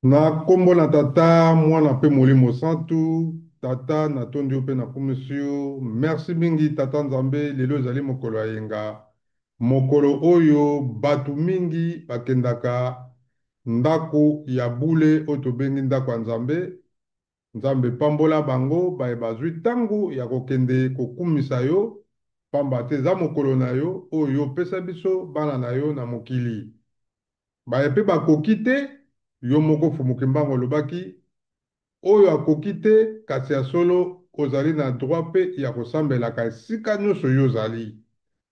Na nkombo na Tata, Mwana mpe Molimo Santu, Tata natondi yo mpe nakumisi yo. Merci mingi Tata Nzambe, lelo ezali mokolo ya yenga, mokolo oyo bato mingi bakendaka ndako ya bule oyo tobengi ndako ya Nzambe. Nzambe pambola bango baye bazwi ntango ya kokende kokumisa yo, pamba te eza mokolo na yo oyo yo opesa biso bana na yo na mokili. Baye mpe bakoki te, yo moko Mfumu Kimbangu olobaki, oyo akoki te, kasi ya solo ozali na droit mpe ya kosambelaka esika nionso yo ozali.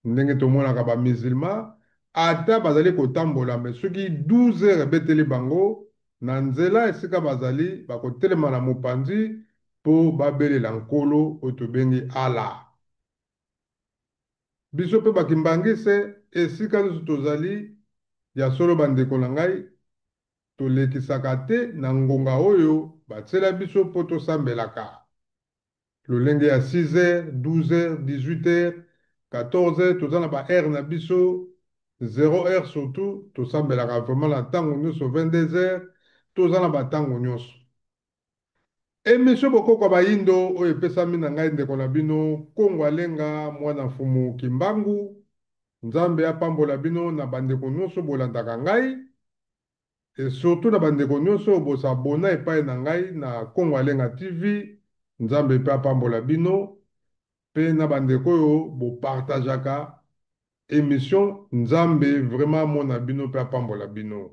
Ndenge tomonaka ba musulmans, ata bazali kotambola mais soki 12 heures ebeteli bango, na nzela esika bazali, bakotelema na mopanzi mpo babelela Nkolo oyo tobengi Allah. Biso pe ba kimbanguiste esika nionso tozali ya solo ba ndeko na ngai tolekisaka te na ngonga oyo batiela biso po tosambelaka lolenge ya 6 heures, 12 heures, 18 heures, 14 heures toza na ba heures na biso 0 heure surtout tosambelaka vraiment na tango nionso 22 heures toza na ba tango nionso. Emission Bokoko ya Bayindo oyo epesami na ngai ndeko na bino Kongo Alenga mwana Mfumu Kimbangu. Nzambe apambola bino na bandeko nionso bolandaka ngai et surtout na bandeko nionso oyo bo s'abonna epai na ngai na Kongo Alenga TV. Nzambe pe apambola bino pe na bandeko oyo bo partageaka emission. Nzambe vraiment amona bino pe apambola bino.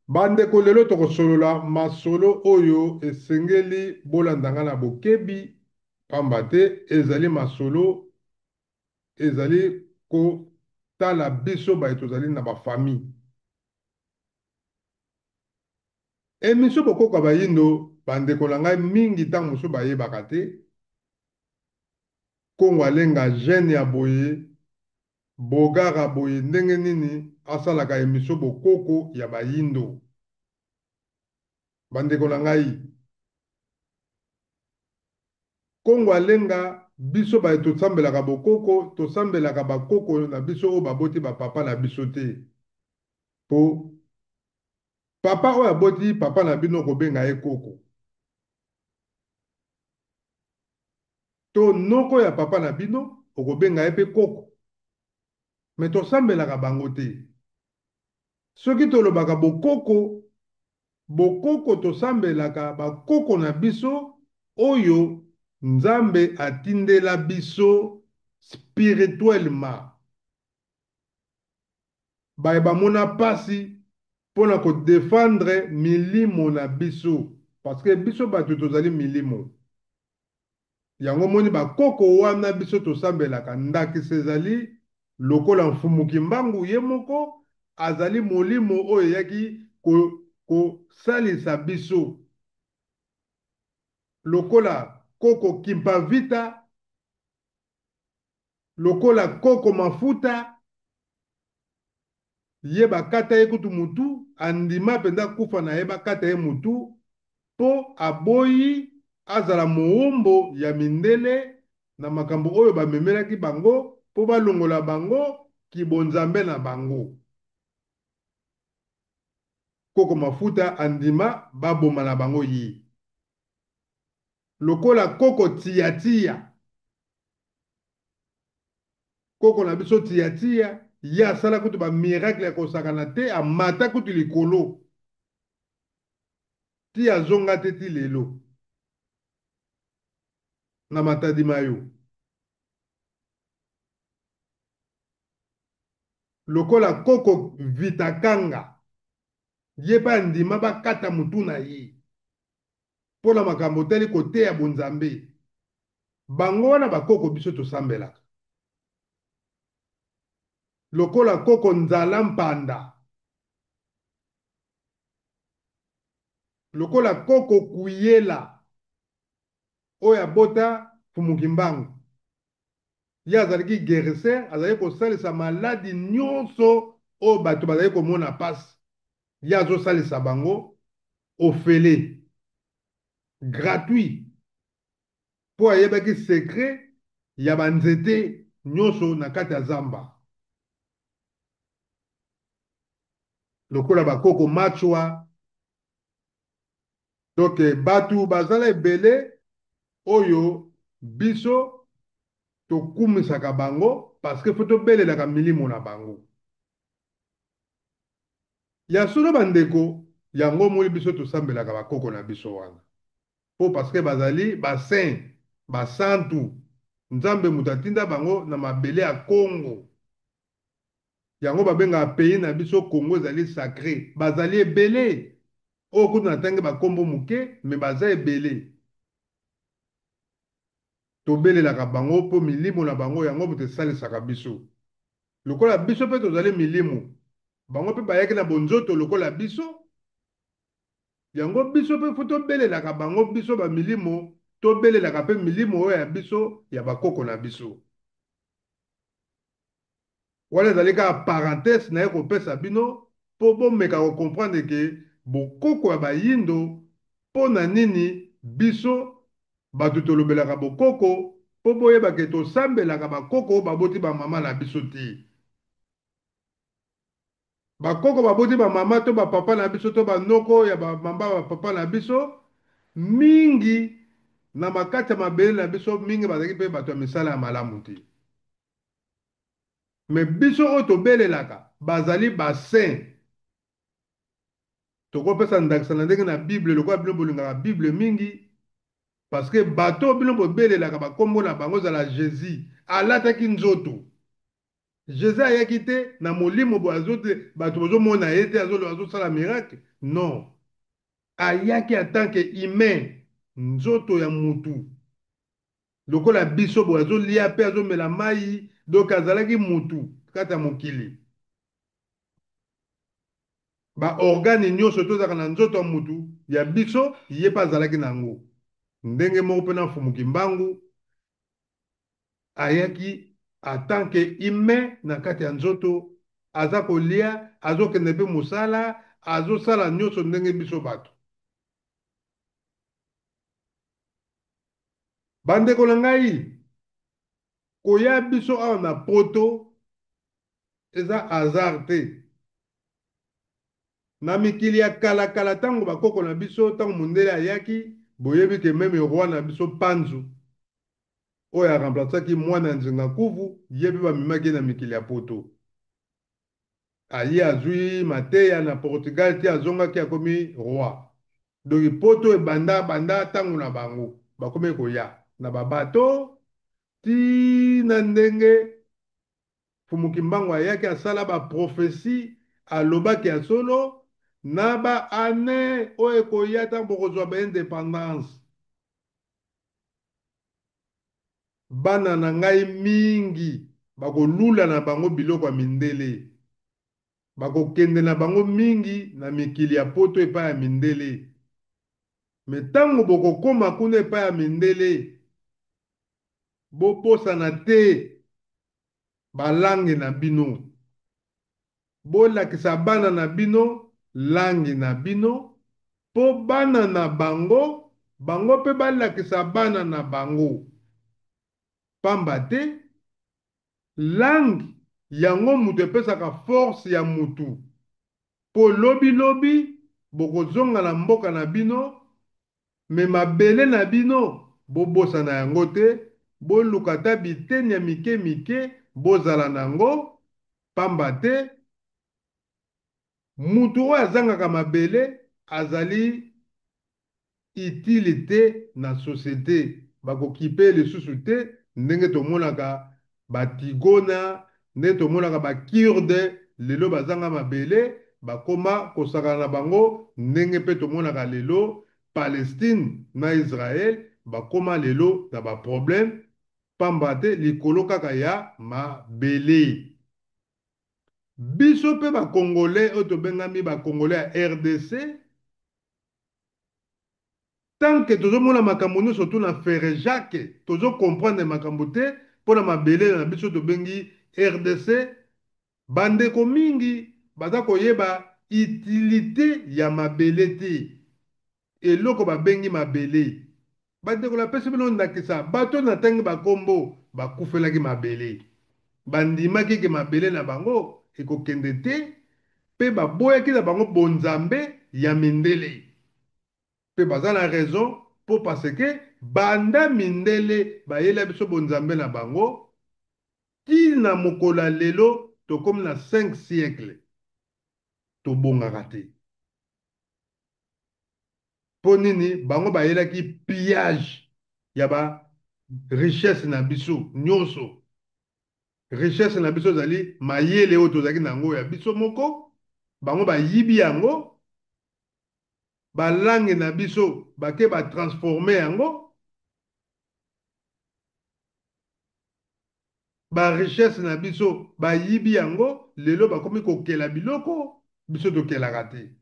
Bandeko lelo tokosolola masolo oyo esengeli bolanda nga na bokebi pamba te ezali masolo ezali kotala biso baye tozali na ba famille. Emission Bokoko ya Bayindo bandeko na ngai mingi tango mosusu bayebaka te Kongo Alenga jeune ya boye Beaugar boye ndenge nini asalaka emission bokoko ya bayindo ba ndeko na ngai Kongo alenga biso baye tosambelaka bokoko tosambelaka ba koko na biso oyo baboti ba papa na biso te po papa oyo aboti papa na bino okobenga ye koko To noko ya papa na bino okobenga ye pe koko mais tosambelaka bango te soki tolobaka bokoko bokoko tosambelaka ba koko na biso oyo Nzambe atindela biso spirituellement baye bamona pasi pona ko defendre milimo na biso parce que biso batu tozali milimo. Yango omoni ba koko wana biso tosambelaka ndakisa ezali lokola Mfumu Kimbangu ye moko azali molimo oyo eyaki ko kosalisa biso lokola koko Kimpa Vita lokola koko Mafuta ye bakata ye kutu mutu andima penza kufa na ye bakata ye mutu po aboyi azala mowumbo ya mindele na makambo oyo bamemelaki bango po balongola bango kibonzambe na bango. Koko Mafuta andima baboma na bango ye. Lokola koko Tia Tia. Koko na biso Tia Tia ye asala kutu ba miracle ya kosakana te amata kutu likolo ti azonga te ti lelo na Matadi Mayo. Lokola koko Vita Kanga ye pe andima bakata mutu na ye mpo na makambo etali koteya bonzambe. Bango wana ba koko biso tosambelaka. Lokola koko Nzala Mpanda. Lokola koko Kuyela oyo abota Mfumu Kimbangu. Ye azalaki guerisseur, azalaki kosalisa maladi nionso oyo bato bazali komona pasi. Ye azosalisa bango ofele, gratuit. Mpo ayebaki secret ya ba nzete nionso na kati ya zamba. Lokola bakoko Machwa. Donc bato bazala ebele oyo biso tokumisaka bango parce que faut tobelelaka milimo na bango. Ya solo bandeko, yango omoni biso tosambelaka bakoko na biso wana. Po parce que bazali ba saints, ba santu. Nzambe moto atinda bango na mabele ya Congo. Yango babengaka pays na biso Congo ezali sacré. Bazali ebele. Oyo kutu natangi bakombo moke, mais baza ebele. Tobelelaka bango po milimo na bango yango moto esalisaka biso. Lokola biso pe tozali milimo, bango pe bayaki na bonzoto lokola biso. Yango biso pe faut tobelelaka bango, biso ba milimo, tobelelaka pe milimo oyo ya biso ya bakoko na biso. Wana ezali kaka parenthèse naye kopesa bino po bomeka ko comprendre ke bokoko ya bayindo po na nini biso bato tolobelaka bokoko, po boyeba ke tosambelaka bakoko oyo baboti ba mama na biso te. Bakoko baboti ba mama to ba papa na biso to ba noko ya ba mama ba papa na biso mingi na makati ya mabele na biso mingi bazalaki pe bato ya misala ya malamu te. Mais biso oyo tobelelaka bazali ba saints. Tokopesa ndakisa na ndenge na Bible, lokola bino bolingaka Bible mingi, parce que bato oyo bino bobelelaka bakombo na bango, ezala Jesus alataki nzoto. Jesus ayaki te na molimo boye, azo te, bato bozomona ye te, azosala miracle. Non. Ayaki en tant que humain, nzoto ya mutu. Lokola biso boye, azolia pe azomela mai, donc azalaki mutu kati ya mokili. Ba organe nyonso tozalaka na nzoto ya mutu ya biso, ye pe azalaki na yango. Ndenge moko pe na Mfumu Kimbangu ayaki en tant que humain na kati ya nzoto, aza kolia, azokende pe mosala, azosala nyonso ndenge biso bato. Bandeko na ngai, koya biso awa na poto eza hasard te. Na mikili ya kala kala tango bakoko na biso, tango mondele ayaki, boyebi ke meme roi na biso Panzu oyo a remplaçaki mwana ya Nzinga Nkuvu, ye pe bamemaki ye na mikili ya poto. Aye azwi mateya na Portugal ti azongaki akomi roi. Donc poto ebanda banda tango na bango bakomi koya na ba bateau ti na ndenge Mfumu Kimbangu ayaki asala ba prophetie, alobaki ya solo na ba annee oyo ekoya tango bokozwa ba independance. Bana na ngai mingi bakolula na bango biloko ya mindele, bakokende na bango mingi na mikili ya poto epai ya mindele. Mais tango bokokoma kuna epai ya mindele, bobosana te ba langue na bino. Bolakisa bana na bino langue na bino po bana na bango, bango pe balakisa bana na bango. Pamba te langue yango mutu epesaka force ya mutu po lobi lobi bokozonga na mboka na bino, mais mabele na bino bobosana yango te, boluka ata biteni ya mike mike bozala na yango, pamba te mutu oyo azangaka mabele azali utile te na société, bakokipe lisusu te ndenge tomonaka ba Tigona, ndenge tomonaka ba Kurde lelo bazanga mabele, bakoma kosakana na bango, ndenge pe tomonaka lelo Palestine na Israël bakoma lelo na ba problème pamba te likolo kaka ya mabele. Biso pe ba Congolais oyo tobengami ba Congolais ya RDC, tant que tozomona makambo nyonso tout na Frère Jacques, tozo comprendre makambo te pona mabele na biso tobengi RDC, bandeko mingi baza koyeba utilité ya mabele te. Eloko babengi mabele. Bandeko, napesi bino ndakisa, bato natangi bakombo bakufelaki mabele. Bandimaki ke mabele na bango ekokende te. Mpe baboyaki na bango bonzambe ya mindele. Mpe baza na raison, mpo parce que banda mindele bayela biso bonzambe na bango, ti na mokolo ya lelo tokomi na 5 siècle tobongaka te. Mpo nini bango bayelaki pillage ya ba richesse na biso nyonso? Richesse na biso ezali mayele oyo tozalaki na yango ya biso moko, bango bayibi yango, balangue na biso bake batransforme yango, ba richesse na biso bayibi yango, lelo bakomi kokela biloko biso tokelaka te.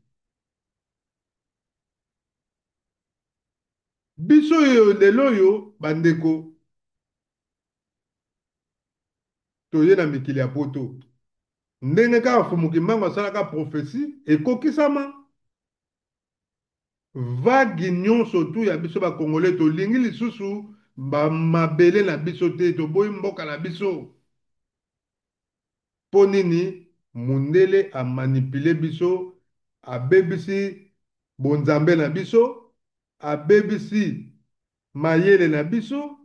Biso oyo lelo oyo bandeko toye na mikili ya poto, ndenge kaka Fumu Kimbangu asalaka prophétie ekokisama. Vague nyonso tu ya biso bakongole tolingi lisusu bamabele na biso te, toboyi mboka na biso. Mpo nini mundele amanipule biso, abebisi bonzambe na biso, abebisi mayele na biso,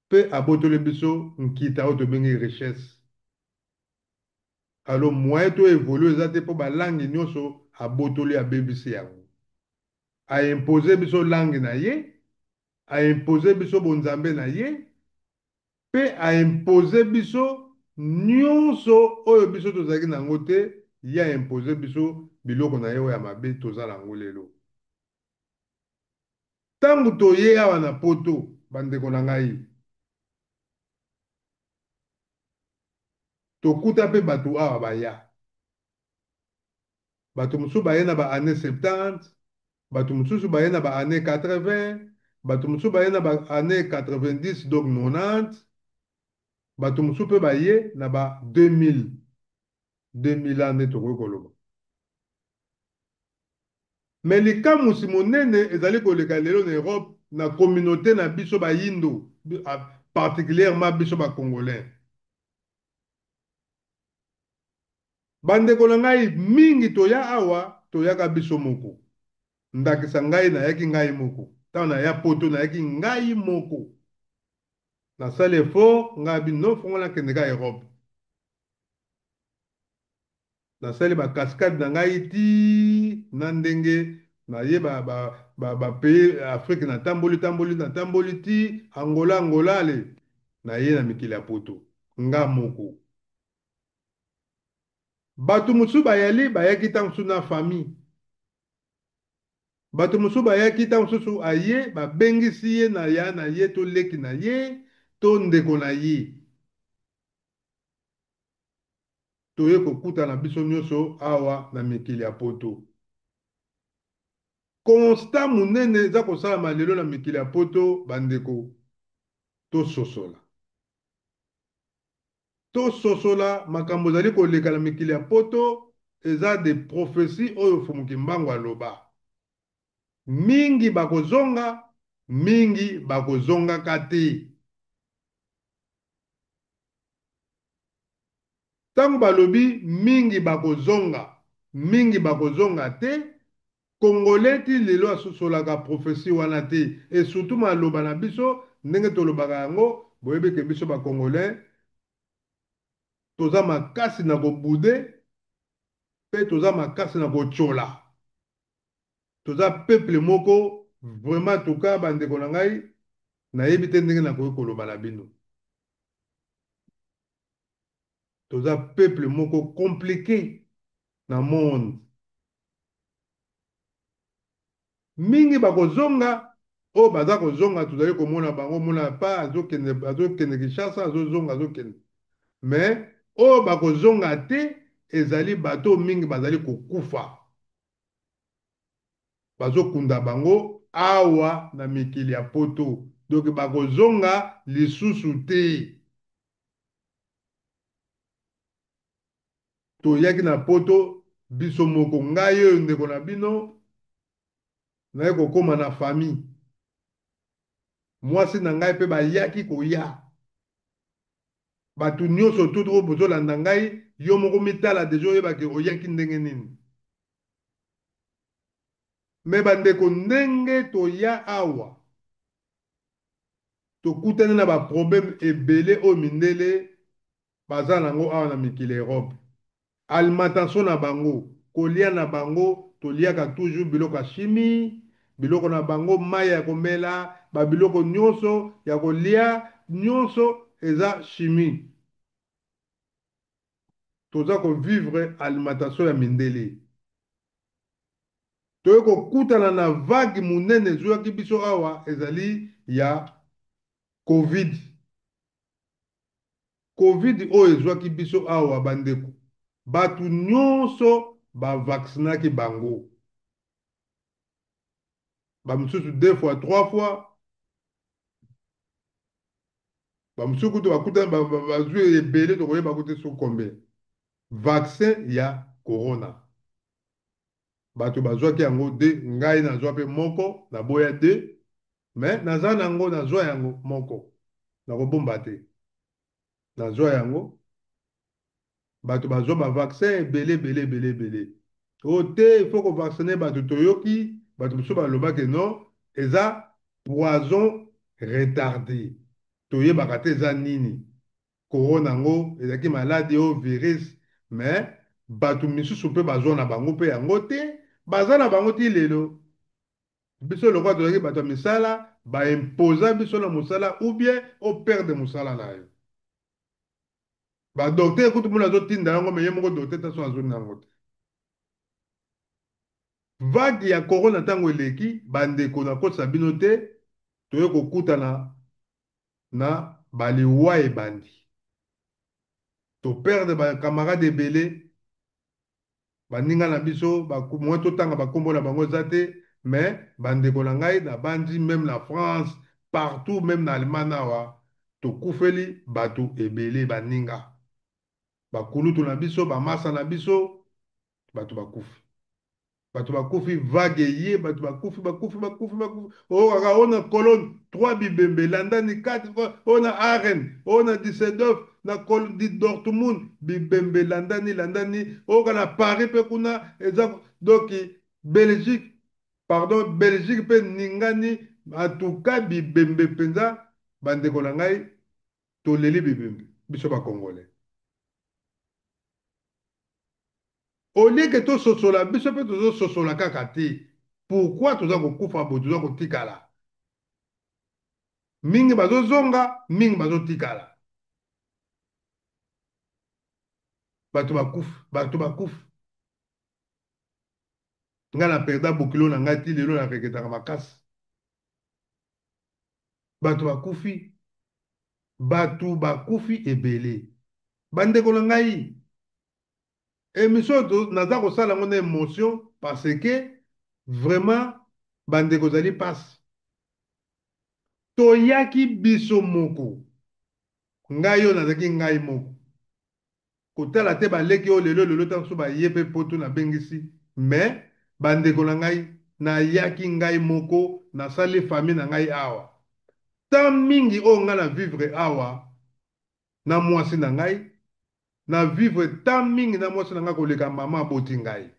mpe abotoli biso nkita oyo tobengi richesse. Alors moyen to évolue eza te, mpo balangue nyonso abotoli, abebisi yango, aimpose biso langue na ye, aimpose biso bonzambe na ye, mpe aimpose biso nyonso oyo biso tozalaki nango te. Ye aimpose biso biloko na ye oyo ya mabe toza nango lelo. Ntango toye awa na poto, bandeko na ngai, tokuta mpe bato awa baya. Bato mosusu baye na ba année 70, bato mosusu baye na ba année 80, bato mosusu baye na ba année 90, donc 90, bato mosusu mpe baye na ba 2000, 2000 ans nde tokoki koloba. Me likamwisi monene ezali koleka lelo na Europe, na communauté na biso bayindo, particulièrement biso bacongolais. Bandeko na ngai, mingi toya awa, toyaka biso moko. Ndakisa ngai, nayaki ngai moko. Ntango naya poto, nayaki ngai moko, nasali effort, ngai bino fongo nakende ka Europe, nasali bacascade na ngai ti na ndenge naye bapays Afrique, natamboli tamboli, natamboli ti Angola, Angola ale naye na mikili ya poto nga moko. Bato mosusu bayali, bayaki ntango mosusu na famille, bato mosusu bayaki ntango mosusu aye babengisi ye na ya na ye to leki na ye to ndeko na ye. Toye kokutana biso nyonso awa na mikili ya poto. Constat monene eza kosalama lelo na mikili ya poto, bandeko, tososola, tososola makambo ezali koleka na mikili ya poto. Eza de prophétie oyo Fumu Kimbangu aloba: mingi bakozonga, mingi bakozongaka te. Ntango balobi mingi bakozonga, mingi bakozonga te, Congolais ti lelo asosolaka prophétie wana te. Et surtout maloba na biso, ndenge tolobaka yango, boyebi ke biso bacongolais toza makasi na kobouder mpe toza makasi na kotyola. Toza peuple moko vraiment tuka. Bandeko na ngai, nayebi te ndenge nakoki koloba na bino. Toza peuple moko compliqué na monde. Mingi bakozonga, oyo baza kozonga tozali komona bango, mona pa azokende, azokende Kinshasa, azozonga, azokende. Mais oyo bakozonga te ezali bato mingi bazali kokufa, bazokunda bango awa na mikili ya poto, donc bakozonga lisusu te. Toyaki na poto biso moko. Ngai oyo ndeko na bino, naye kokóma na famille, mwasi na ngai mpe bayaki koya. Bato nyonso tu oyo bozolanda ngai Yo moko mitala deja, oyebake oyaki ndenge nini. Me bandeko, ndenge toya awa, tokutani na baproblème ebele oyo mindele baza nango awa na mikili Europe. Alimentation na bango, kolia na bango, toliaka toujours biloko ya chimie, biloko na bango, mai ya komela, babiloko nyonso ya kolia, nyonso eza chimie. Toza kovivre alimentation ya mindele. Toye kokutana na vague monene ezwaki biso awa, ezali ya Covid. Covid oyo ezwaki biso awa, bandeko, bato nyonso bavaccinaki bango, bamosusu deux fois, trois fois, bamosusu kutu bakutani bazwi ebele, tokoyeba kutu soki combien. Vaccin ya corona, bato bazwaki yango de. Ngai nazwa mpe moko, naboya de, me naza nango, nazwa yango moko, nakobomba te, nazwa yango. Bato bazwa bavaccin ebele ebele ebele ebele. Oyo te, il faut kovacciner bato. Toyoki bato mosusu balobaki non, eza poison retardé, toyebaka te eza nini. Corona yango ezalaki maladi oyo virus, mais bato misusu mpe bazwa na bango mpe yango te, baza na bango ti lelo. Biso lokola tozalaki bato ya misala, baimposa biso na mosala ou bien operdre mosala na yo. Badocteur kutu mona azotinda yango, me ye moko docteur taso azoni yango te. Vague ya corona ntango eleki, bandeko, nakotisa bino te, toye kokutana na baliwa ebandi, toperdre bacamarade ebele, baninga na biso. Mwa totanga bakombo na bango eza te, mais bandeko na ngai nabandi, même na France, partout, même na Allemagne awa, tokufeli bato ebele, baninga, bakulutu na biso, bamasa na biso, bato bakufi, bato bakufi. Vague ye, bato bakufi, bakufi, bakufi, bakufi. Oyo kaka oyo na Cologne, trois bibembe elandani, quatre. Oyo na Aachen, oyo na Düsseldorf, na Dortmund, bibembe elandani landani. Oyo kaka na Paris mpe kuna eza. Donc Belgique, pardon, Belgique mpe ningani. Atuka bibembe mpenza, bandeko na ngai, toleli bibembe biso bacongolais. Au lieu que tososola, biso mpe tozososola kaka te pourquoi toza kokufa boye, toza kotikala mingi, bazozonga mingi, bazotikala. Bato bakufi, bato bakufi. Ngai na perda bokilo na ngai, ti lelo na regrettaka makasi. Bato bakufi, bato bakufi ebele. Bandeko na ngai, émission naza kosala yango na émotion, parce que vraiment, bandeko, ezali mpasi. Toyaki biso moko, ngai oyo nazalaki ngai moko, kotala te baleki oyo lelo lelo ntango mosusu baye mpe poto nabengisi. Mais bandeko na ngai, nayaki ngai moko, nasali famille na ngai awa. Temps mingi oyo ngai na vivre awa na mwasi na ngai, na vivre temps mingi na mwasi na ngai koleka mama aboti ngai.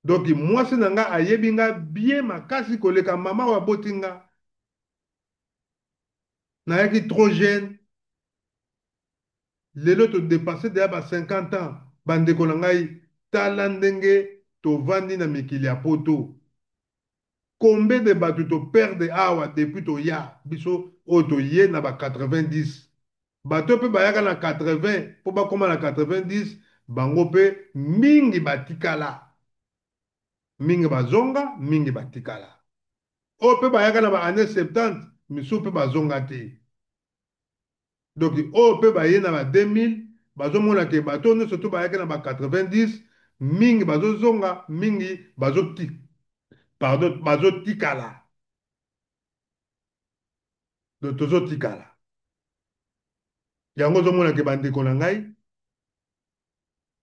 Donc mwasi na ngai ayebi nga bien makasi koleka mama oyo aboti nga. Nayaki trop jeune. Lelo todépasse deya ba 50 ans. Bandeko na ngai, tala ndenge tovandi na mikili ya poto. Combien de bato toperdre awa depuis toya? Biso oyo toye na ba 90, bato mpe bayaka na 80 mpo bakóma na 90, bango mpe mingi batikala, mingi bazonga, mingi batikala. Oyo mpe bayaka na ba année 70, misusu mpe bazonga te. Donc oyo mpe baye na ba 2000, bazomona ke bato nyonso to bayaki na ba 90, mingi bazozonga, mingi bazoti, pardon, bazotikala. Donc tozotikala. Yango ozomona ke, bandeko na ngai,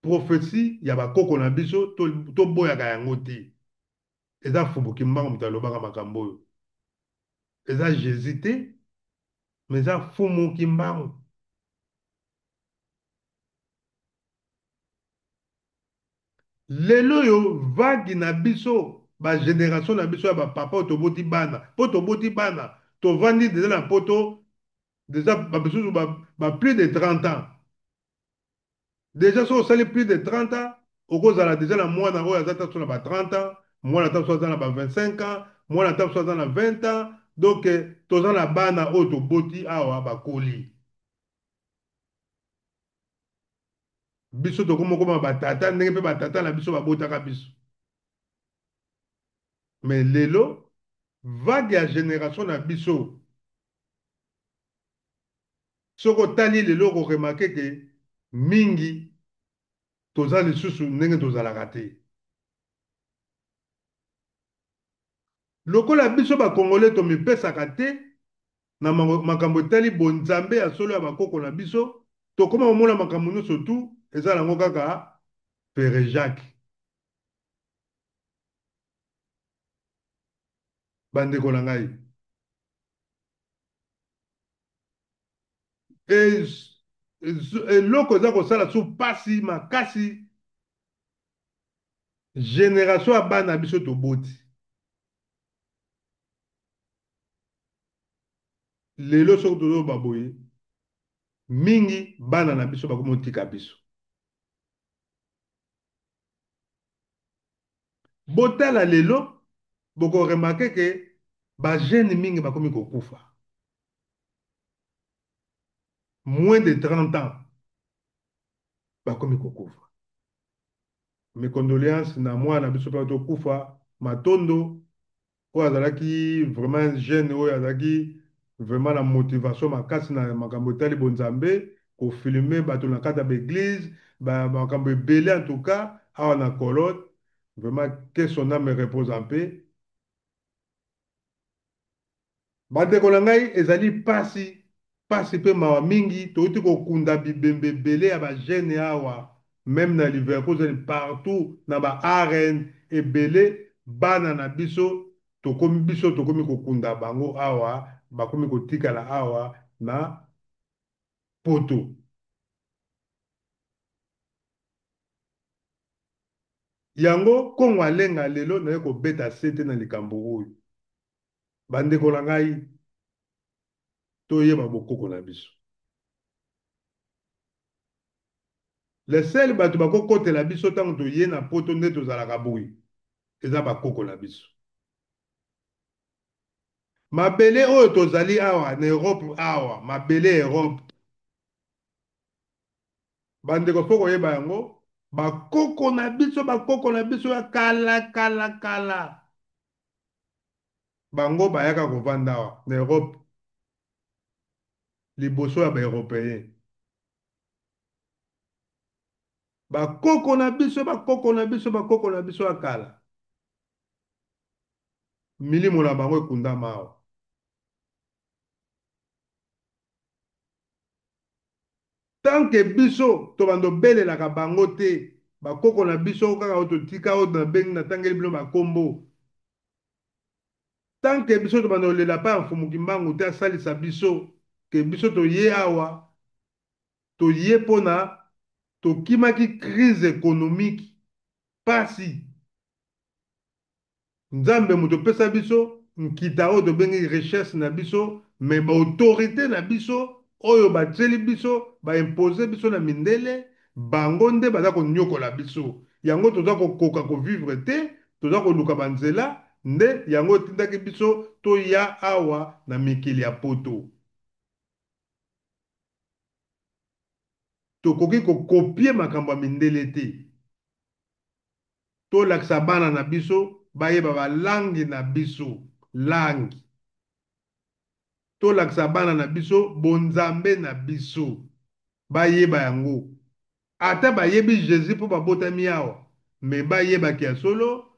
prophétie ya bakoko na biso, toboyaka yango te. Eza Fubuki Mbango moto alobaka makambo oyo, eza Jésus te. Mais eza Mfumu Kimbangu. Lelo oyo vague na biso ba generation na biso ya ba papa oyo toboti bana po toboti bana tovandi deja na poto deja ba misusu ba plus de 30 ans deja soki osali plus de 30 ans okozala deja na mwana oyo aza ta so na ba 30 ans, mwana ta so aza na ba 25 ans, mwana ta so aza na 20 ans. Donc toza na bana oyo toboti awa bakoli. Biso tokomi kokoma batata ndenge mpe batata na biso babotaka biso. Mais lelo vague ya generation na biso, soki otali lelo okoremarke ke mingi toza lisusu ndenge tozalaka te. Lokola biso ba Congolais tomipesaka te na makambo etali bonzambe ya solo ya bakoko na biso, tokoma komona makambo nyonso tu eza nango kaka Pere Jacques. Bandeko na ngai, eloko eza kosala su pasi makasi, generation ya bana biso toboti lelo, soki tozoloba boye mingi bana na biso bakomi kotika biso. Botala lelo, bokoremarke ke ba jeune mingi bakomi kokufa moins de 30 ans, bakomi kokufa. Mes condoléances na mwana biso mpe tokufa Matondo, oyo azalaki vraiment jeune, oyo azalaki vraiment na motivation makasi na makambo etali bonzambe, kofilme bato na kati ya baeglise, makambo ebele. En tout cas awa na Cologne, vraiment que son âme repose en paix. Bandeko na ngai, ezali pasi pasi mpe mawa mingi. Touti kokunda bibembe ebele ya bajeune awa, même na Liverpool, partout na ba arène ebele. Bana na biso tokomi, biso tokomi kokunda bango awa, bakomi kotikala awa na poto. Yango Kongo alenga lelo naye kobeta sete na likambo oyo. Bandeko na ngai, toyeba bokoko na biso. Le seul bato bakokotela biso ntango toye na poto nde tozalaka boye, eza bakoko na biso. Mabele oyo tozali awa na Europe, awa mabele Europe, bandeko, fo koyeba yango. Bakoko na biso, bakoko na biso ya kala kala kala, bango bayaka kovanda awa na Europe liboso ya baeuropéen. Bakoko na biso, bakoko na biso, bakoko na biso ya kala, milimo na bango ekundama awa. Tant que biso tobanda obelelaka bango te, bakoko na biso kaka oyo totika, oyo nabengi natangeli bino bakombo, tant que biso tobanda kolela pa ya Mfumu Kimbangu te asalisa biso, ke biso toye awa, toye mpona tokimaki crise économique, pasi. Nzambe moto opesa biso nkita oyo tobengi richesse na biso, mais baautorité na biso oyo batieli biso, baimpose biso na mindele, bango nde baza konyokola biso. Yango toza kokoka kovivre te, toza koluka banzela. Nde yango etindaki biso toya awa na mikili ya poto. Tokoki kocopier makambo ya mindele te. Tolakisa bana na biso bayeba balangi na biso, langi. Tolakisa bana na biso bonzambe na biso, bayeba yango. Ata bayebi Jésus mpo babotami awa, mais bayebaki ya solo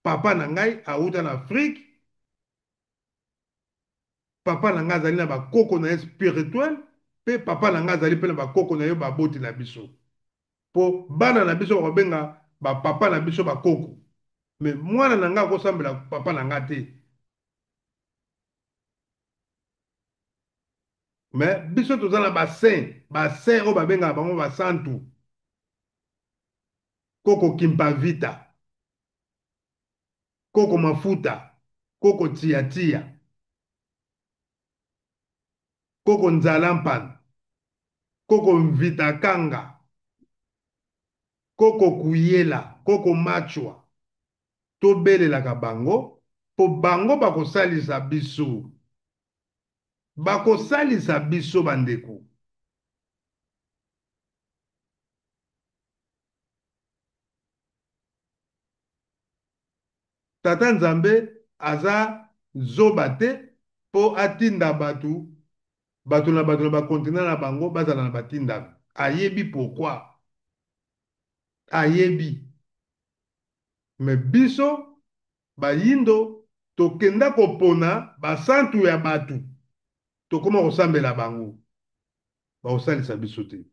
papa na ngai awuta na Afrique, papa na ngai azali na bakoko na ye spirituel, mpe papa na ngai azali mpe na bakoko na ye, baboti na biso. Mpo bana na biso bakobenga bapapa na biso bakoko, mais mwana na ngai akosambela papa na ngai te. Mais biso toza na ba saint, ba saint oyo babengaka bango ba santu. Koko Kimpavita, Koko Mafuta, Koko Tia Tia, Koko Nzala Mpana, Koko Mvita Kanga, Koko Kuyela, Koko Machwa. Tobelelaka bango mpo bango bakosalisa biso. Bakosalisa biso bandeko. Tata Nzambe aza zoba te mpo atinda bato, bato na bato na ba continent na bango bazala na batindami. Ayebi pourquoi. Ayebi. Mais biso bayindo tokenda kopona basantu ya bato, tokoma kosambela bango, bakosalisa biso te.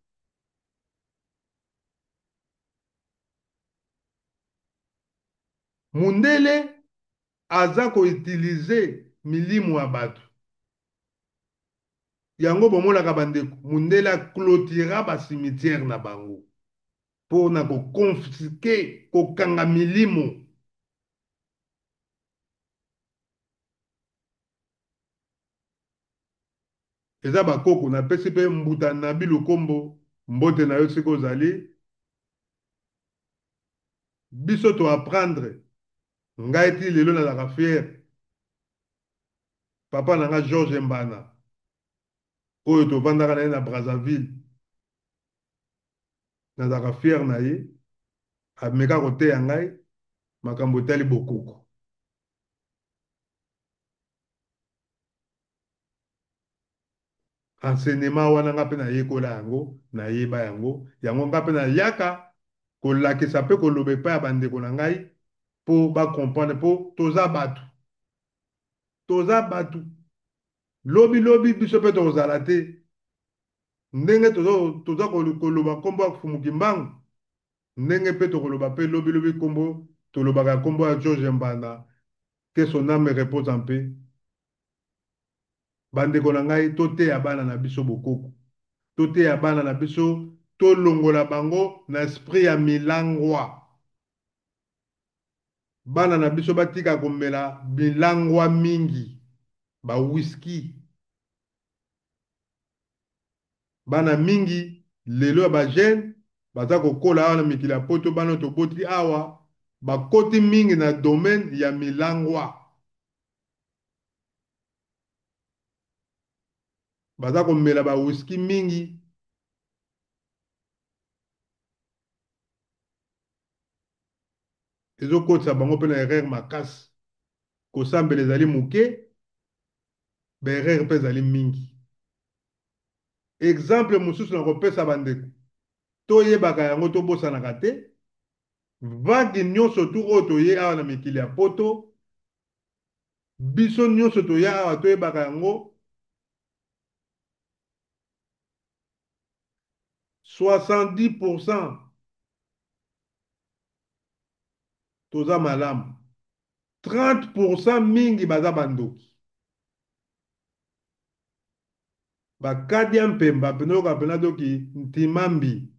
Mundele aza ko utiliser milimo ya bato. Yango bomonaka bandeko, mundele a clôtura ba cimetière na bango mpo na ko confisquer, kokanga milimo. Eza bakoko. Napesi mpe mbuta Nabi Lukombo mbote na yo sika ozali. Biso to apprendre, ngai ti lelo nazalaka fier. Papa na nga Georges Mbana oyo tovandaka na ye na Brazzaville, nazalaka fier na ye. Ameka koteya ngai makambo etali bokoko. Enseignement wana nga mpe nayekola yango, nayeba yango. Yango nga mpe nayaka kolakisa mpe koloba epai ya bandeko na ngai mpo bacomprendre, mpo toza bato. Toza bato. Lobi lobi biso mpe tokozala te. Ndenge toza koloba nkombo ya Mfumu Kimbangu, ndenge mpe tokoloba mpe lobi lobi nkombo tolobaka nkombo ya Georges Mbanda, que son âme repose en paix. Bandeko na ngai, toteya bana na biso bokoko, toteya bana na biso, tolongola bango na esprit ya milangwa. Bana na biso batika komela milangwa mingi, ba whisky. Bana mingi lelo ya ba jeune baza kokola awa na mikili ya poto, bana toboti awa bakoti mingi na domaine ya milangwa. Baza komela ba whisky mingi. Ezokotisa bango mpe na erreur makasi. Kosambela ezali moke, ba erreur mpe ezali mingi. Exemple mosusu na kopesa bandeko, toyebaka yango, tobosanaka te. Vague nyonso tu oyo toye awa na mikili ya poto, biso nyonso toya awa toyebaka yango, 70% toza malamu, 30% mingi baza bandoki. Bakadia mpemba mpena oyoka mpena doki ntimambi.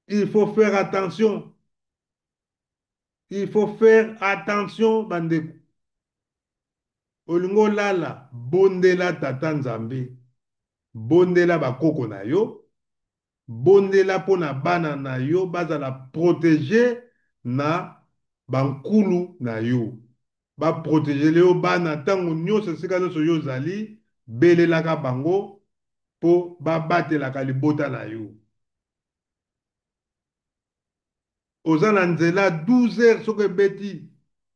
Il faut faire attention. Il faut faire attention bandeko. Olingo lala, bondela tata Nzambe. Bondela bakoko na yo. Bondela mpona bana na yo bazala protégé na bankulu na yo. Baprotegele yo bana ntango nyonso, esika nyonso yo ozali, belelaka bango mpo babatelaka libota na yo. Oza na nzela 12 heures soki ebeti,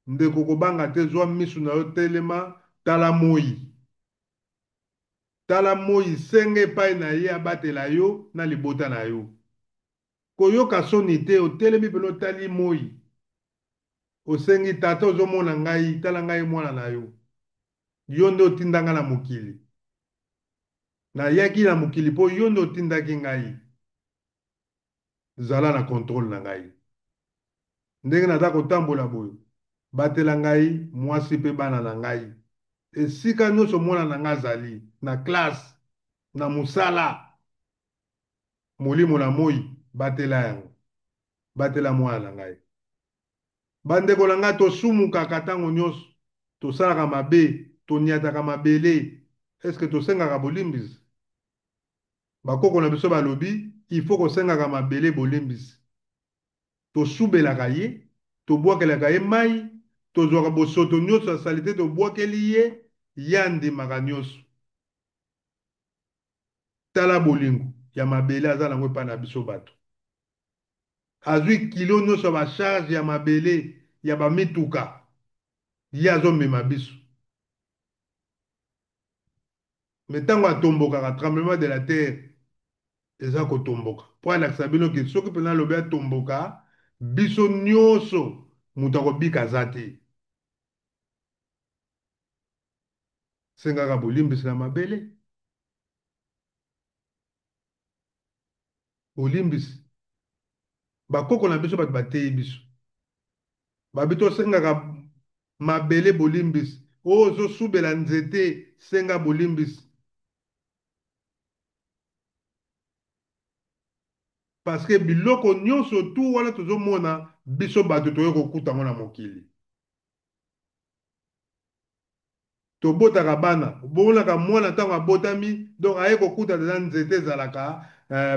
ndeko kobanga te, zwa misu na yo, telema, tala moi. Tala moi, senga epai na ye abatela yo na libota na yo. Koyoka soni te, otelemi pene otali moi. Osengi tata ozomona ngai, tala ngai mwana na yo. Yo nde otinda ngai na mokili. Nayaki na mokili mpo yo nde otindaki ngai. Zala na contrôle na ngai. Ndenge naza kotambola boye, batela ngai mwasi mpe bana na ngai. Esika nyonso mwana na ngai azali, na classe, na mosala, molimo na moi, batela yango. Batela mwana na ngai. Bandeko na ngai, tosumukaka ntango nyonso, tosalaka mabe, toniataka mabele. Est-ce que tosengaka bolimbisi? Bakoko na biso balobi, il faut kosengaka mabele bolimbisi. Tosubelaka ye, tobwakelaka ye mai, tozwaka bosoto nyonso ya salite tobwakeli ye, ye andimaka nyonso. Tala bolingo ya mabele aza nango epai na biso bato. Azwi kilo nyonso ya bacharge ya mabele ya bamituka, ye azomema biso. Me ntango atombokaka, tremblement de la terre eza kotomboka mpo alakisa bino ke soki mpenza alobi atomboka, biso nyonso moto akobika aza te. Sengaka bolimbisi na mabele, bolimbisi. Bakoko na biso bato bateyi biso, babi tosengaka mabele bolimbisi. Oyo ozosubela nzete, senga bolimbisi. Parce que biloko nyonso tu wana tozomona biso bato toye kokuta yango na mokili. Tobotaka bana, bomonaka mwana ntango abotami, donc aye kokuta deja nzete ezalaka,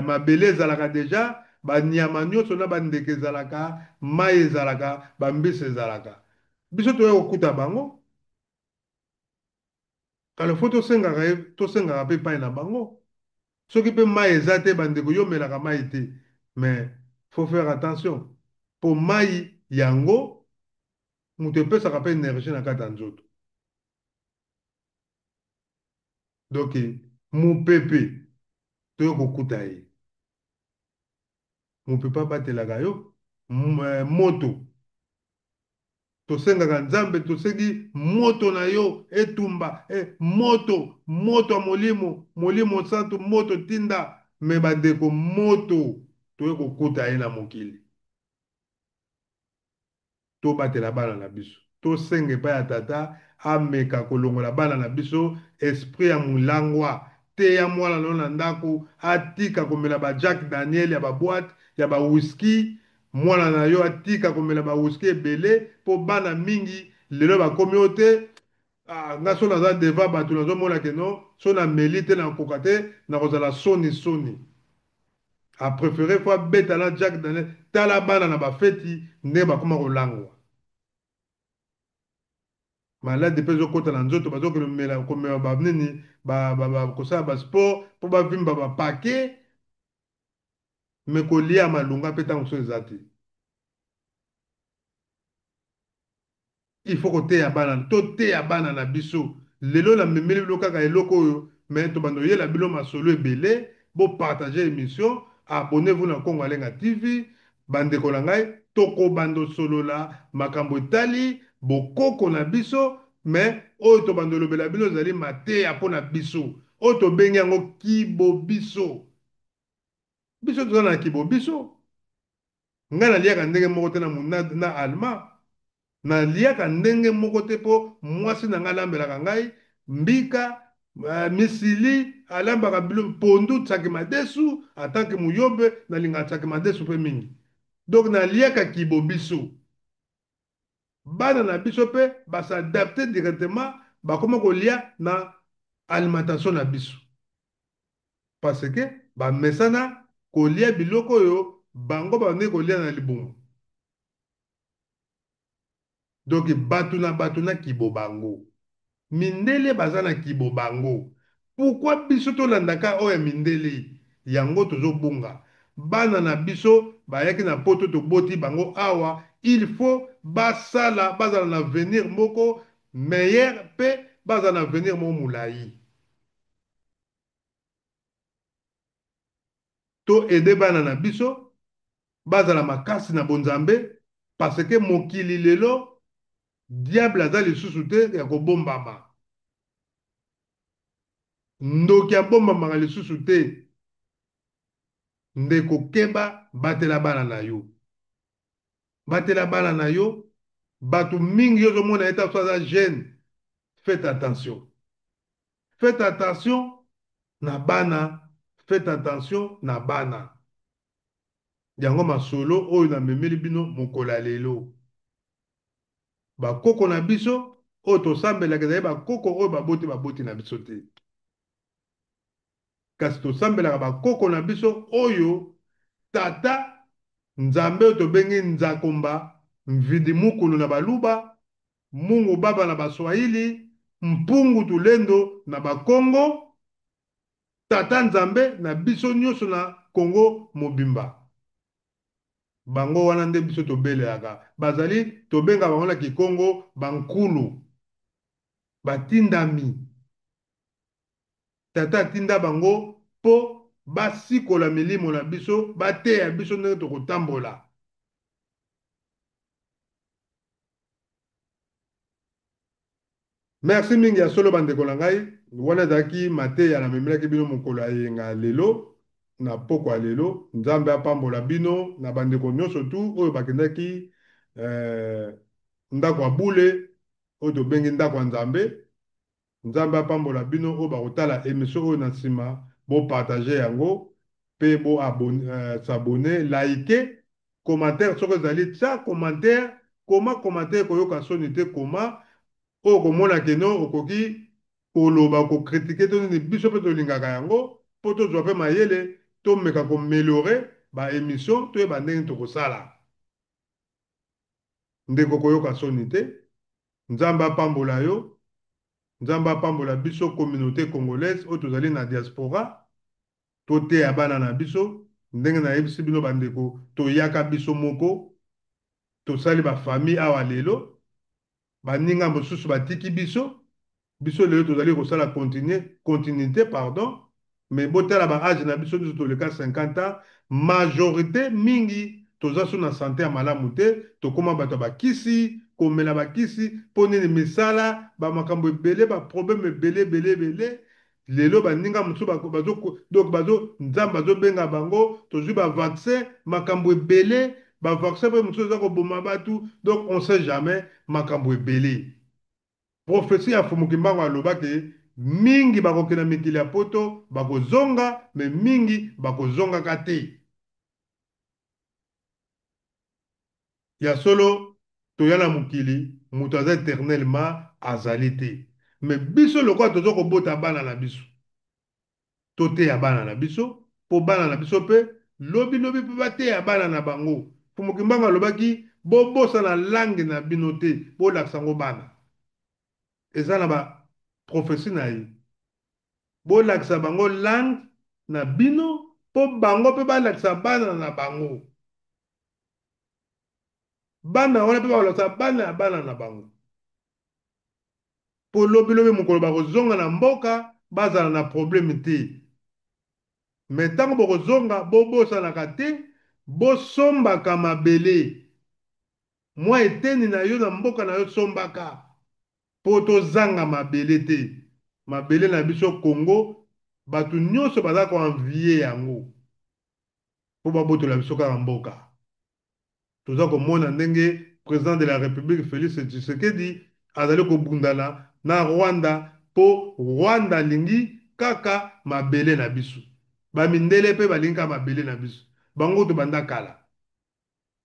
mabele ezalaka deja, banyama nyonso na bandeke ezalaka, mai ezalaka, bambisi ezalaka. Biso toye kokuta bango. Alors faut tosengaka ye, tosengaka mpe epai na bango. Soki mpe mai eza te, bandeko, yo omelaka mai te, mais faut faire attention mpo mai yango moto epesaka mpe énergie na kati ya nzoto. Donc mopepe toye kokuta ye, mopepe abatelaka yo. Moto tosengaka Nzambe, tosengi moto na yo etumba, moto, moto ya molimo, molimo santu, moto tinda. Me bandeko, moto toye kokuta ye na mokili. Tobatela bana na biso, tosenga epai ya tata ameka kolongola bana na biso esprit ya molangwa. Teya mwana na yo na ndako atika komela ba Jack Daniel ya baboite ya ba whisky. Mwana na yo atika komela ba whisky ebele, mpo bana mingi lelo bakomi oyo te. Nga so naza devant bato, nazomona ke non, so nameli te nakoka te, nakozala soni soni. Apréféré fo abeta na Jack Daniel. Tala bana na bafeti ndenge bakoma kolangwa, maladi mpe ezokɔta na nzoto. Bazokende komema banini, kosala basport mpo bavimba bapake, me kolia malunga mpe ntango mosusu eza te. Il faut koteya bana, toteya bana na biso. Lelo namemeli bino kaka eloko oyo, me tobanda oyela bino masolo ebele. Bopartage émission, abonnez-vous na Kongo Alenga TV. Bandeko na ngai, tokobanda osolola makambo etali bokoko na biso, me oyo tobanda olobela bino ezali mateya mpo na biso, oyo tobengi yango kibo biso. Biso toza na kibo biso. Ngai naliaka ndenge moko te na allemand, naliaka ndenge moko te, mpo mwasi na ngai alambelaka ngai mbika, misili, alambaka bilo pondu, tsaki madesu. En tant que moyobe, nalingaka tsaki madesu mpe mingi. Donc naliaka kibo biso. Bana na biso mpe bas'adapte directement, bakoma kolia na alimentation na biso, parce que bamesana kolia biloko oyo bango bandeki kolia na libumu. Donc bato na bato na kibo bango. Mindele baza na kibo bango, pourquoi biso tolandaka oyo ya mindele? Yango tozobunga. Bana na biso bayaki na poto, toboti bango awa, il faut basala, bazala na avenir moko meilleur mpe bazala na avenir moko molai. To aider bana na biso bazala makasi na bonzambe, parce que mokili lelo, diable aza lisusu te ya kobombama, ndoki abombamaka lisusu te. Ndeko, keba, batela bana na yo, batela bana na yo. Bato mingi ozomona ye ta so aza jeune. Faites attention. Faites attention na bana, faites attention na bana. Yango masolo oyo namemeli bino mokolo ya lelo. Bakoko na biso oyo tosambelaka ezali bakoko oyo baboti baboti na biso te. Kasi tosambelaka bakoko na biso oyo tata Nzambe oyo tobengi Nzakomba, Mvidi Mukulu na Baluba, Mungu Baba na Baswahili, Mpungu Tulendo na Bakongo, Tata Nzambe na biso nyonso na Kongo mobimba. Bango wana nde biso tobelelaka. Bazali, tobenga bango na Kikongo bankulu, batindami. Tata atinda bango mpo basikola milimo na biso, bateya biso ndenge tokotambola. Merci mingi ya solo bandeko na ngai. Wana ezalaki mateya namemelaki bino mokolo ya eyenga ya lelo na pokwa ya lelo. Nzambe apambola bino na bandeko nyonso tu oyo bakendaki eh, ndako ya bule oyo tobengi ndako ya Nzambe. Nzambe apambola bino oyo bakotala emission oyo na nsima, bo partager yango pe bo s'abonner, liker, commentaire soki ezali tia commentaire, koma commentaire koyoka soni te, koma oyo okomona que no okoki koloba ko critiquer to nini, biso pe tolingaka yango po tozwa pe mayele tomeka ko meliorer ba emission toyeba ndenge tokosala. Ndeko koyoka soni te, Nzambe apambola yo, Nzambe apambola biso communaute congolaise oyo tozali na diaspora, toteya bana na biso ndenge nayebisi bino bandeko, toyaka biso moko, tosali ba famille awa lelo, baninga mosusu batiki biso, biso lelo tozali kosala continue, continuité pardon, mais botala ba age na biso biso toleka 50 ans, majorité mingi toza so na sante ya malamu te, tokoma bato ya bakisi, komela bakisi mpo nini misala ba makambo ebele ba problème ebele ebele ebele. Lelo baninga mosusu bazo, donc bazo, Nzambe azobenga bango, tozwi ba vaccin, makambo ebele, ba vaccin mpe mosusu eza koboma bato, donc on sait jamais makambo ebele. Prophetie ya Mfumu Kimbangu aloba ke mingi bakokende na mikili ya poto bakozonga, mais mingi bakozongaka te. Ya solo toya na mokili moto aza eternellement azali te, mais biso lokola toza kobota bana na biso, toteya bana na biso po bana na biso pe lobi lobi pe bateya bana na bango. Mfumu Kimbangu alobaki bobosana langue na bino te, bolakisa yango bana. Eza na ba prophetie na ye. Bolakisa bango langue na bino po bango pe balakisa bana na bango. Bana wana pe bakolakisa bana ya bana na bango. Po lobi lobi mokolo bakozonga na mboka bazala na problème te. Mais tango bokozonga bobosanaka te bosombaka mabele. Mwa eteni na yo na mboka na yo sombaka po tozanga mabele te. Mabele na biso Congo batu nionso baza ko envier yango po babotola biso kaka mboka. Toza komona ndenge president de la Republique Felix Tshisekedi azali kobundana na Rwanda po Rwanda alingi kaka mabele na biso. Ba mindele pe balingi kaka mabele na biso. Bango kutu banda kala.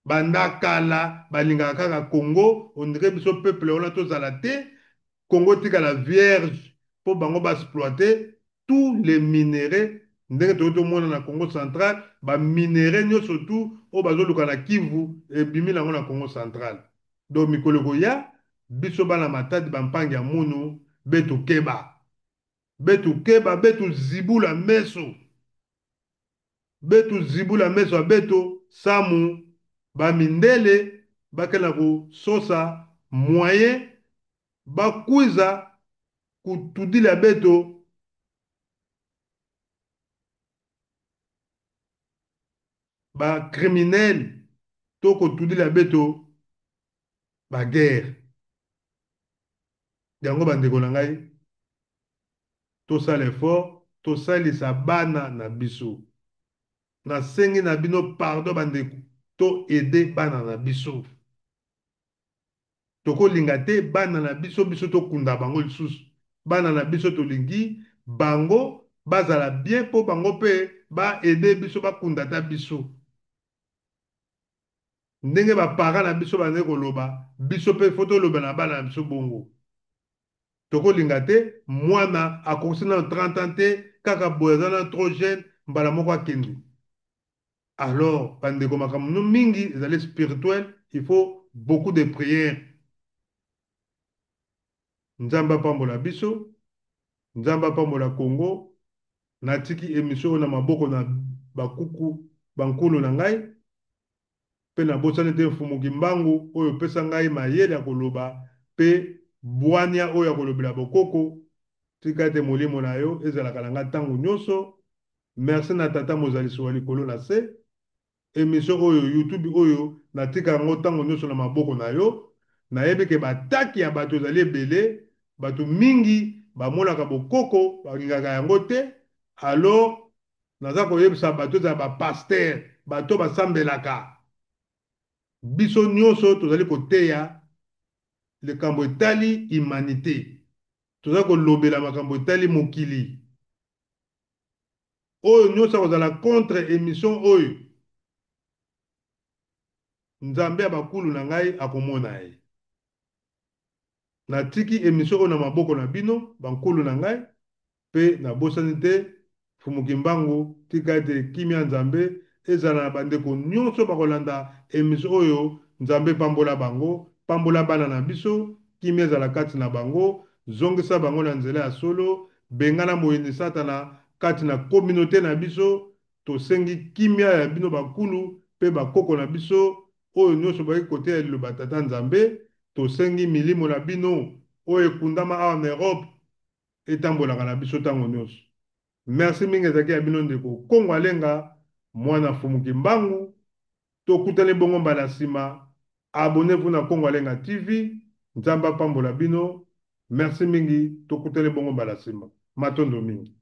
Banda kala balingaka kaka Congo, on dirait biso peuple wana tozala te, Congo etikala vierge po bango ba exploiter tous les minerais ndenge toyei tomona na Congo central ba minerais nyonso tout oyo bazoluka na Kivu ebimi nango na Congo central. Donc mikolo ekoya biso bana Matadi ba mpangi ya munu betu keba, betu keba, betu zibula meso. Betu zibula meso ya beto samu ba mindele bakenda kososa moyen bakwiza kutudila beto ba criminel to kotudila beto ba guerre. Yango bandeko na ngai tosala effort tosalisa bana na biso. Nasengi na bino pardon bandeko, to aider bana na biso. Tokolinga te bana na biso biso tokunda bango lisusu. Bana na biso tolingi bango bazala bien mpo bango mpe ba aider biso bakunda ata biso. Ndenge ba parents na biso bazali koloba, biso mpe faut toloba na bana na biso bongo. Tokolinga te mwana akokisi nano 30 ans te, kaka boye aza nano trop jeune, mbala moko akende. Alors bandeko, makambo no mingi ezali spirituel, il faut beaucoup de prières. Nzambe apambola biso, Nzambe apambola Congo. Natiki émission oyo na maboko na bakuku bankulu na ngai, mpe nabosani te Mfumu Kimbangu oyo opesa ngai mayele ya koloba mpe bwania oyo ya kolobela bokoko. Tika ete molimo na yo ezalaka na ngai ntango nyonso. Merci na Tata mozalisi wa likolo na se. Émission oyo, YouTube oyo, natika yango ntango nyonso na maboko na yo. Nayebi ke bataki ya bato ezali ebele, bato mingi bamonaka bokoko, balingaka yango te. Alors naza koyebisa bato, ezala bapasteur, bato basambelaka, biso nyonso tozali koteya likambo etali humanité, toza kolobela makambo etali mokili. Oyo nyonso akozala contre émission oyo, Nzambe ya bakulu na ngai akomona ye. Natiki émission oyo na maboko na bino bankulu na ngai, mpe nabosani te Mfumu Kimbangu. Tika ete kimia ya Nzambe ezala na bandeko nyonso bakolanda émission oyo. Nzambe pambola bango, pambola bana na biso, kimia ezala kati na bango, zongisa bango na nzela ya solo, bengana moyini Satana kati na communauté na biso. Tosengi kimia ya bino bakulu mpe bakoko na biso oyo nyonso bayaki koteya liloba Tata Nzambe. Tosengi milimo na bino oyo ekundama awa na Europe etambolaka na biso ntango nyonso. Merci mingi, ezalaki ya bino ndeko Kongo Alenga, mwana Mfumu Kimbangu. Tokutani bongo mbala nsima. Abonnez-vous na Kongo Alenga TV. Nzambe apambola bino. Merci mingi, tokutani bongo mbala nsima. Matondo mingi.